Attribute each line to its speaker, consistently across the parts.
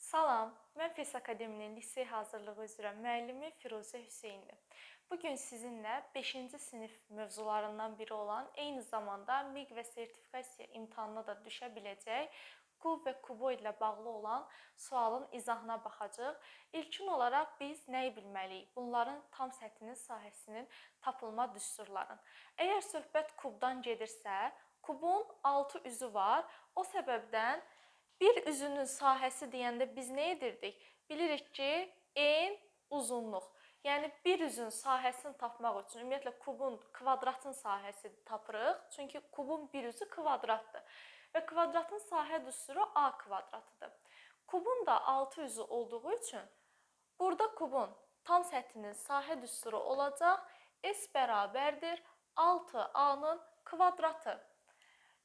Speaker 1: Salam, mən FES Akademinin lisey hazırlığı üzrə müəllimi Firuzə Hüseynli. Bu gün sizinlə 5-ci sinif mövzularından biri olan, eyni zamanda MİQ və sertifikasiya imtahanına da düşə biləcək kub və kuboid ilə bağlı olan sualın izahına baxacağıq. İlkin olaraq biz nəyi bilməliyik? Bunların tam səthinin sahəsinin tapılma düsturlarını. Əgər söhbət kubdan gedirsə, kubun 6 üzü var. O səbəbdən bir üzünün sahəsi deyəndə biz nə edirdik? Bilirik ki, en uzunluq. Yəni bir üzün sahəsini tapmaq üçün ümumiyyətlə kubun, kvadratın sahəsini tapırıq. Çünki kubun bir üzü kvadratdır. Və kvadratın sahə düsturu A kvadratıdır. Kubun da 6 üzü olduğu üçün burada kubun tam səthinin sahə düsturu olacaq. S bərabərdir 6A-nın kvadratı.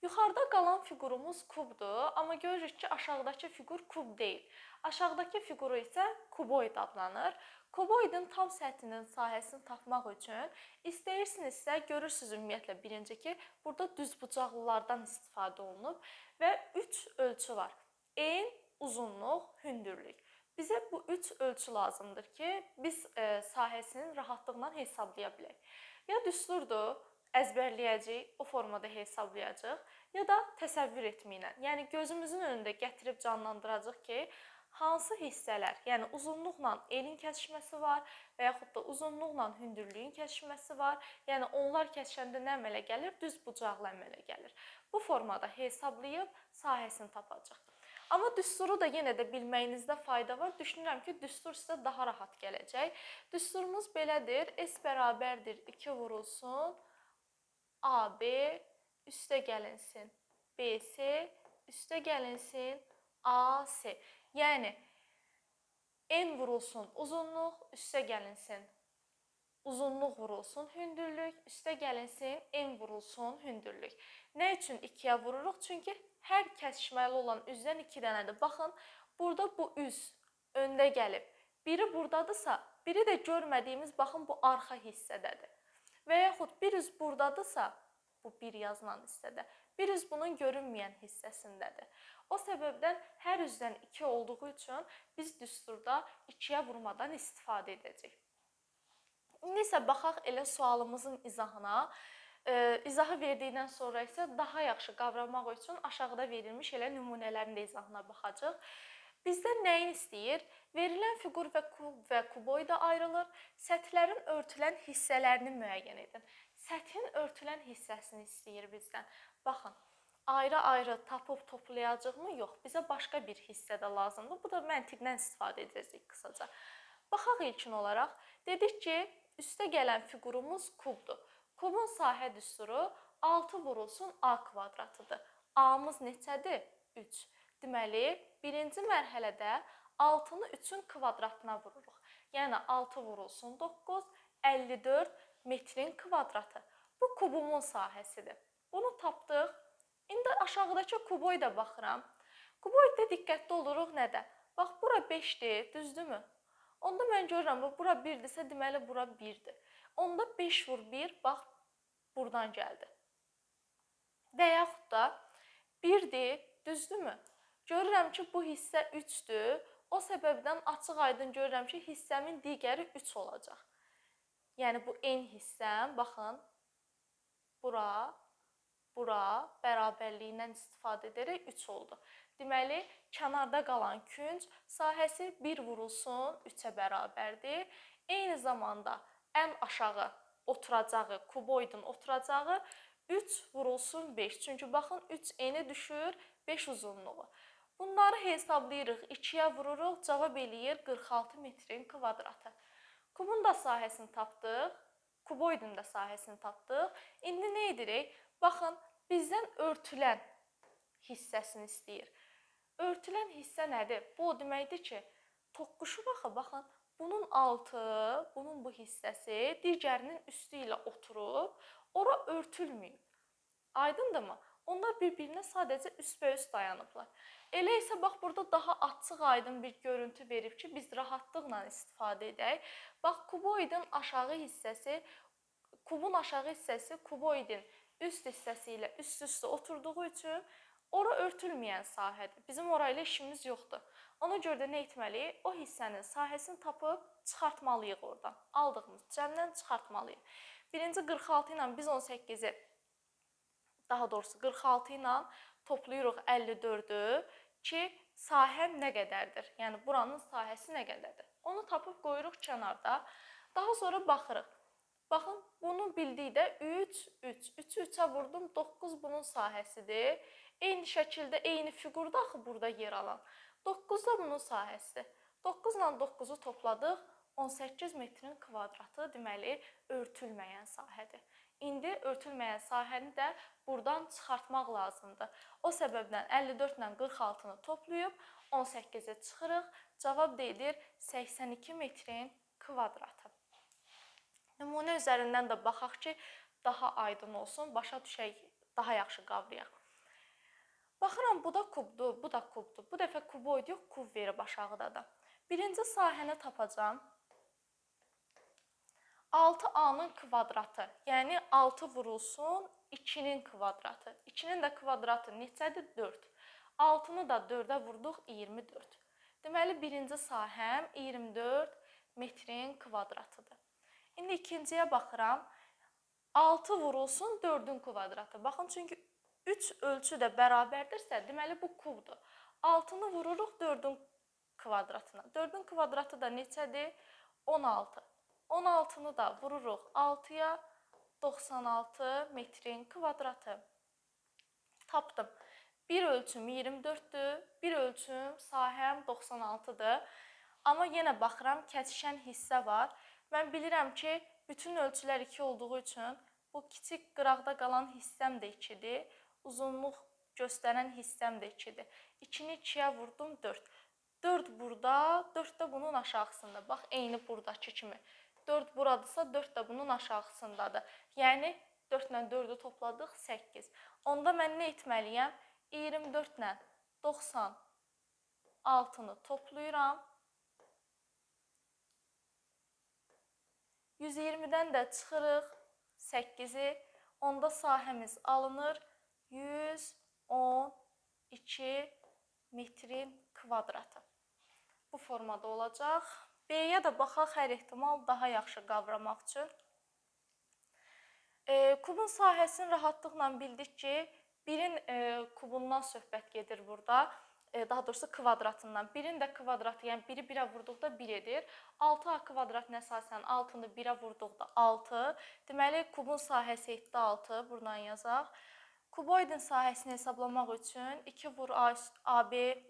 Speaker 1: Yuxarıda qalan fiqurumuz kubdur, amma görürük ki, aşağıdakı fiqur kub deyil. Aşağıdakı fiquru isə kuboid adlanır. Kuboidin tam səthinin sahəsini tapmaq üçün istəyirsinizsə, görürsüz ümumiyyətlə birinci ki, burada düzbucaqlılardan istifadə olunub və 3 ölçü var. En, uzunluq, hündürlük. Bizə bu 3 ölçü lazımdır ki, biz sahəsinin rahatlıqla hesablaya bilək. Ya düsturdur, əzbərləyəcəyik, o formada hesablayacağıq, ya da təsəvvür etməklə. Yəni gözümüzün önündə gətirib canlandıracağıq ki, hansı hissələr, yəni uzunluqla enin kəsişməsi var və yaxud da uzunluqla hündürlüyün kəsişməsi var. Yəni onlar kəsişəndə nə əmələ gəlir? Düz bucaqlı əmələ gəlir. Bu formada hesablayıb sahəsini tapacağıq. Amma düsturu da yenə də bilməyinizdə fayda var. Düşünürəm ki, düstur sizə daha rahat gələcək. Düsturumuz belədir. S bərabərdir 2 vurulsun AB üstə gəlinsin BC üstə gəlinsin AC. Yəni N vurulsun uzunluq, üstə gəlinsin uzunluq vurulsun hündürlük, üstə gəlinsin N vurulsun hündürlük. Nə üçün 2-yə vururuq? Çünki hər kəsişməli olan üzdən 2 dənədir. Baxın, burada bu üz öndə gəlib. Biri buradadırsa, biri də görmədiyimiz, baxın, bu arxa hissədədir. Və yaxud bir üz buradadırsa, bu bir yazılan hissədə, bir üz bunun görünməyən hissəsindədir. O səbəbdən hər üzdən 2 olduğu üçün biz düsturda 2-yə vurmadan istifadə edəcəyik. İndi isə baxaq elə sualımızın izahına. İzahı verdikdən sonra isə daha yaxşı qavramaq üçün aşağıda verilmiş elə nümunələrin də izahına baxacağıq. Bizdən nəyin istəyir? Verilən fiqur və kub və kuboida ayrılır. Səthlərin örtülən hissələrini müəyyən edin. Səthin örtülən hissəsini istəyir bizdən. Baxın, ayrı-ayrı tapıb toplayacağıq mı? Yox, bizə başqa bir hissə də lazımdır. Bu da məntiqdən istifadə edəcəyik qısaca. Baxaq ilkin olaraq. Dedik ki, üstə gələn fiqurumuz kubdur. Kubun sahə düsturu 6 vurulsun A kvadratıdır. A-mız neçədir? 3. Deməli, birinci mərhələdə 6-nı 3-ün kvadratına vururuq. Yəni 6 vurulsun 9, 54 metrin kvadratı. Bu kubumun sahəsidir. Bunu tapdıq. İndi aşağıdakı kuboida baxıram. Kuboiddə diqqətli oluruq nədə? Bax, bura 5-dir, düzdürmü? Onda mən görürəm, bura 1-dirsə, deməli bura 1-dir. Onda 5 vur 1, bax, buradan gəldi. Və yaxud da 1-dir, düzdürmü? Görürəm ki, bu hissə 3-dür. O səbəbdən açıq-aydın görürəm ki, hissəmin digəri 3 olacaq. Yəni bu n hissəm, baxın, bura, bura bərabərliyindən istifadə edərək 3 oldu. Deməli, kənarda qalan künc sahəsi 1 vurulsun 3-ə bərabərdir. Eyni zamanda ən aşağı oturacağı, kuboidin oturacağı 3 vurulsun 5. Çünki baxın, 3 eni düşür, 5 uzunluğu. Bunları hesablayırıq, 2-yə vururuq, cavab eləyir 46 metrin kvadratı. Kubun da sahəsini tapdıq, kuboidin də sahəsini tapdıq. İndi nə edirik? Baxın, bizdən örtülən hissəsini istəyir. Örtülən hissə nədir? Bu o deməkdir ki, toqquşu baxın, baxın, bunun altı, bunun bu hissəsi digərinin üstü ilə oturub, ora örtülməyib. Aydındırmı? Onlar bir-birinə sadəcə üstbəüst dayanıblar. Elə isə bax burada daha açıq aydın bir görüntü verib ki, biz rahatlıqla istifadə edək. Bax kuboidin aşağı hissəsi, kubun aşağı hissəsi kuboidin üst hissəsi ilə üst-üstə oturduğu üçün ora örtülməyən sahədir. Bizim ora ilə işimiz yoxdur. Ona görə də nə etməliyik? O hissənin sahəsini tapıb çıxartmalıyıq oradan. Aldığımız cəmdən çıxartmalıyıq. Birinci 46 ilə biz 18-i, daha doğrusu 46 ilə toplayırıq 54-ü ki, sahəm nə qədərdir? Yəni, buranın sahəsi nə qədərdir? Onu tapıb qoyuruq kənarda. Daha sonra baxırıq. Baxın, bunu bildikdə 3, 3. 3-ü 3-ə vurdum, 9 bunun sahəsidir. Eyni şəkildə, eyni fiqurda axı burada yer alan. 9 da bunun sahəsidir. 9 ilə 9-u topladıq, 18 metrin kvadratı, deməli, örtülməyən sahədir. İndi örtülməyən sahəni də buradan çıxartmaq lazımdır. O səbəbdən 54 ilə 46-nı toplayıb 18-ə çıxırıq. Cavab da edir 82 metrin kvadratı. Nümunə üzərindən də baxaq ki, daha aydın olsun, başa düşək, daha yaxşı qavrayaq. Baxıram, bu da kubdur, bu da kubdur. Bu dəfə kuboid yox, kub verib aşağıda da. Birinci sahəni tapacağam. 6A-nın kvadratı, yəni 6 vurulsun 2-nin kvadratı. 2-nin də kvadratı neçədir? 4. 6-nı da 4-ə vurduq, 24. Deməli, birinci sahəm 24 metrin kvadratıdır. İndi ikinciyə baxıram. 6 vurulsun 4-ün kvadratı. Baxın, çünki 3 ölçü də bərabərdirsə, deməli bu kubdur. 6-nı vururuq 4-ün kvadratına. 4-ün kvadratı da neçədir? 16. 16-nı da vururuq 6-ya, 96 metrin kvadratı. Tapdım. Bir ölçüm 24-dür, bir ölçüm sahəm 96-dır. Amma yenə baxıram, kəsişən hissə var. Mən bilirəm ki, bütün ölçülər 2 olduğu üçün bu kiçik qıraqda qalan hissəm də 2-dir. Uzunluq göstərən hissəm də 2-dir. 2-ni 2-yə vurdum, 4. 4 burada, 4 də bunun aşağısında. Bax, eyni buradakı kimi. 4 buradırsa, 4 də bunun aşağısındadır. Yəni, 4 ilə 4-ü topladıq, 8. Onda mən nə etməliyəm? 24 ilə 96-nı toplayıram. 120-dən də çıxırıq 8-i. Onda sahəmiz alınır 112 metrin kvadratı. Bu formada olacaq. B-yə də baxaq hər ehtimal daha yaxşı qavramaq üçün. Kubun sahəsini rahatlıqla bildik ki, birin kubundan söhbət gedir burada. Daha doğrusu kvadratından. Birin də kvadratı, yəni biri 1-ə vurduqda 1 edir. 6A kvadratına əsasən 6-nı 1-ə vurduqda 6. Deməli, kubun sahəsi etdi 6. Buradan yazaq. Kuboidin sahəsini hesablamaq üçün 2 vur AB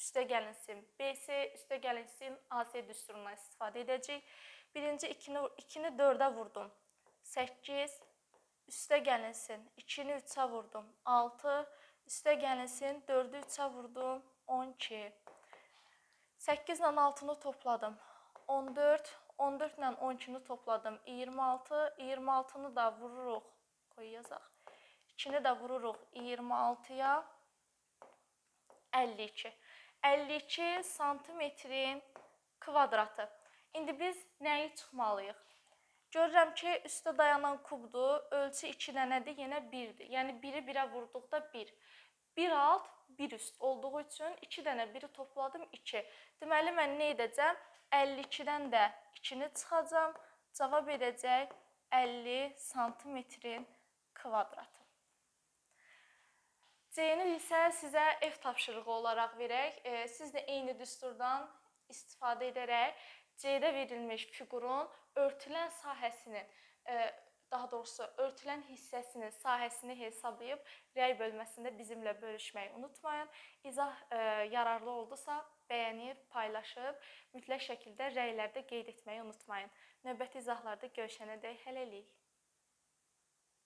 Speaker 1: üstə gəlinsin BC, üstə gəlinsin AC düsturundan istifadə edəcəyik. Birinci 2-ni 4-ə vurdum. 8, üstə gəlinsin 2-ni 3-ə vurdum. 6, üstə gəlinsin 4-ü 3-ə vurdum. 12. 8 ilə 6-nı topladım. 14, 14 ilə 12-ni topladım. 26, 26-nı da vururuq. Qoy yazaq. 2-ni də vururuq 26-ya. 52. 52 santimetrin kvadratı. İndi biz nəyi çıxmalıyıq? Görürəm ki, üstə dayanan kubdur. Ölçü 2 dənədir, yenə 1-dir. Yəni, 1-i 1-ə vurduqda 1. 1 alt, 1 üst olduğu üçün 2 dənə 1-i topladım, 2. Deməli, mən nə edəcəm? 52-dən də 2-ni çıxacam. Cavab edəcək 50 santimetrin kvadratı. C-ni isə sizə ev tapşırığı olaraq verək. Siz də eyni düsturdan istifadə edərək C-də verilmiş fiqurun örtülən sahəsinin, daha doğrusu örtülən hissəsinin sahəsini hesablayıb rəy bölməsində bizimlə bölüşməyi unutmayın. İzah yararlı oldusa bəyənir, paylaşıb, mütləq şəkildə rəylərdə qeyd etməyi unutmayın. Növbəti izahlarda görüşənədək hələlik.